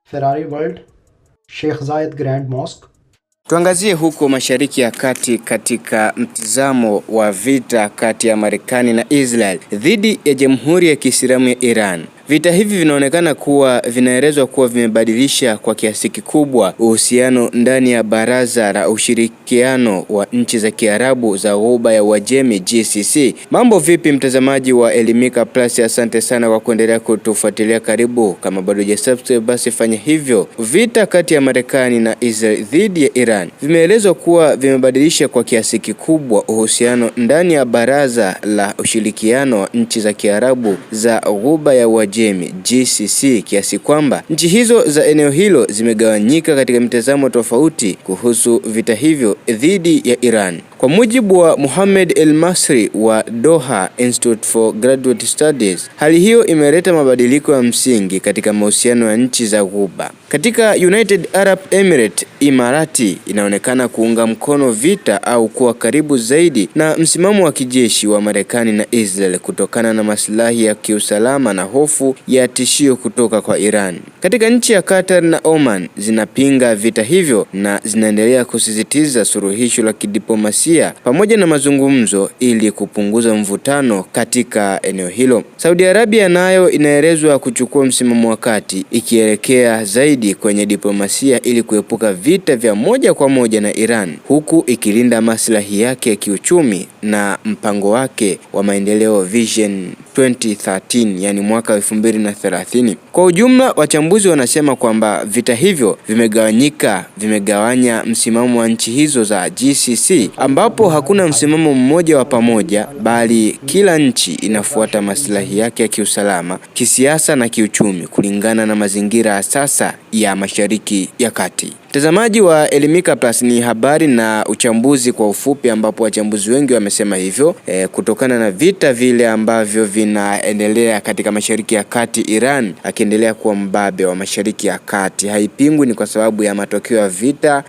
Ferrari World, Sheikh Zayed Grand Mosque. Tuangazie huko Mashariki ya Kati katika mtizamo wa vita kati ya Marekani na Israel dhidi ya Jamhuri ya Kiislamu ya Iran. Vita hivi vinaonekana kuwa vinaelezwa kuwa vimebadilisha kwa kiasi kikubwa uhusiano ndani ya Baraza la Ushirikiano wa Nchi za Kiarabu za Ghuba ya Uajemi GCC. Mambo vipi mtazamaji wa Elimika Plus, asante sana kwa kuendelea kutufuatilia. Karibu, kama bado hujasubscribe basi fanya hivyo. Vita kati ya Marekani na Israel dhidi ya Iran vimeelezwa kuwa vimebadilisha kwa kiasi kikubwa uhusiano ndani ya Baraza la Ushirikiano wa Nchi za Kiarabu za Ghuba ya Uajemi GCC, kiasi kwamba nchi hizo za eneo hilo zimegawanyika katika mitazamo tofauti kuhusu vita hivyo dhidi ya Iran. Kwa mujibu wa Mohamed El Masri wa Doha Institute for Graduate Studies, hali hiyo imeleta mabadiliko ya msingi katika mahusiano ya nchi za Ghuba. Katika United Arab Emirates, Imarati inaonekana kuunga mkono vita au kuwa karibu zaidi na msimamo wa kijeshi wa Marekani na Israel kutokana na maslahi ya kiusalama na hofu ya tishio kutoka kwa Iran. Katika nchi ya Qatar na Oman zinapinga vita hivyo na zinaendelea kusisitiza suluhisho la kidiplomasia pamoja na mazungumzo ili kupunguza mvutano katika eneo hilo. Saudi Arabia nayo inaelezwa kuchukua msimamo wa kati ikielekea zaidi kwenye diplomasia ili kuepuka vita vya moja kwa moja na Iran, huku ikilinda maslahi yake ya kiuchumi na mpango wake wa maendeleo Vision 2030, yani mwaka 2030. Kwa ujumla, wachambuzi wanasema kwamba vita hivyo vimegawanyika, vimegawanya msimamo wa nchi hizo za GCC, ambapo hakuna msimamo mmoja wa pamoja, bali kila nchi inafuata maslahi yake ya kiusalama, kisiasa na kiuchumi kulingana na mazingira ya sasa ya Mashariki ya Kati. Mtazamaji wa Elimika Plus, ni habari na uchambuzi kwa ufupi, ambapo wachambuzi wengi wamesema hivyo kutokana na vita vile ambavyo vinaendelea katika Mashariki ya Kati, Iran akiendelea kuwa mbabe wa Mashariki ya Kati, haipingwi, ni kwa sababu ya matokeo ya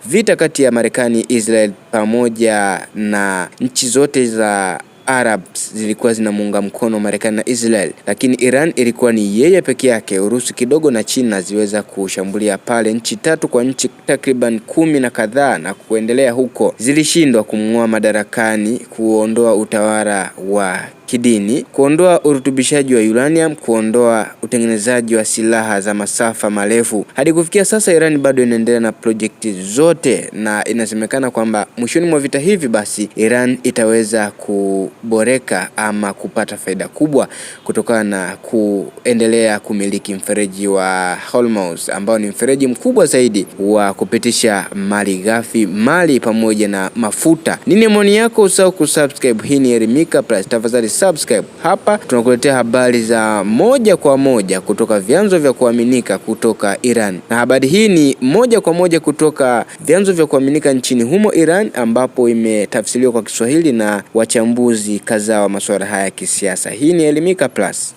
vita kati ya Marekani, Israel pamoja na nchi zote za Arabs zilikuwa zinamuunga mkono Marekani na Israel, lakini Iran ilikuwa ni yeye peke yake. Urusi kidogo na China ziweza kushambulia pale, nchi tatu kwa nchi takriban 10 na kadhaa na kuendelea huko, zilishindwa kumng'oa madarakani, kuondoa utawala wa kidini, kuondoa urutubishaji wa uranium, kuondoa utengenezaji wa silaha za masafa marefu. Hadi kufikia sasa Iran bado inaendelea na projekti zote, na inasemekana kwamba mwishoni mwa vita hivi basi Iran itaweza kuboreka ama kupata faida kubwa kutokana na kuendelea kumiliki mfereji wa Hormuz ambao ni mfereji mkubwa zaidi wa kupitisha mali ghafi, mali pamoja na mafuta. Nini maoni yako? Usahau kusubscribe. Hii ni Elimika Plus, tafadhali subscribe. Hapa tunakuletea habari za moja kwa moja kutoka vyanzo vya kuaminika kutoka Iran, na habari hii ni moja kwa moja kutoka vyanzo vya kuaminika nchini humo Iran, ambapo imetafsiriwa kwa Kiswahili na wachambuzi kadhaa wa masuala haya ya kisiasa. Hii ni Elimika Plus.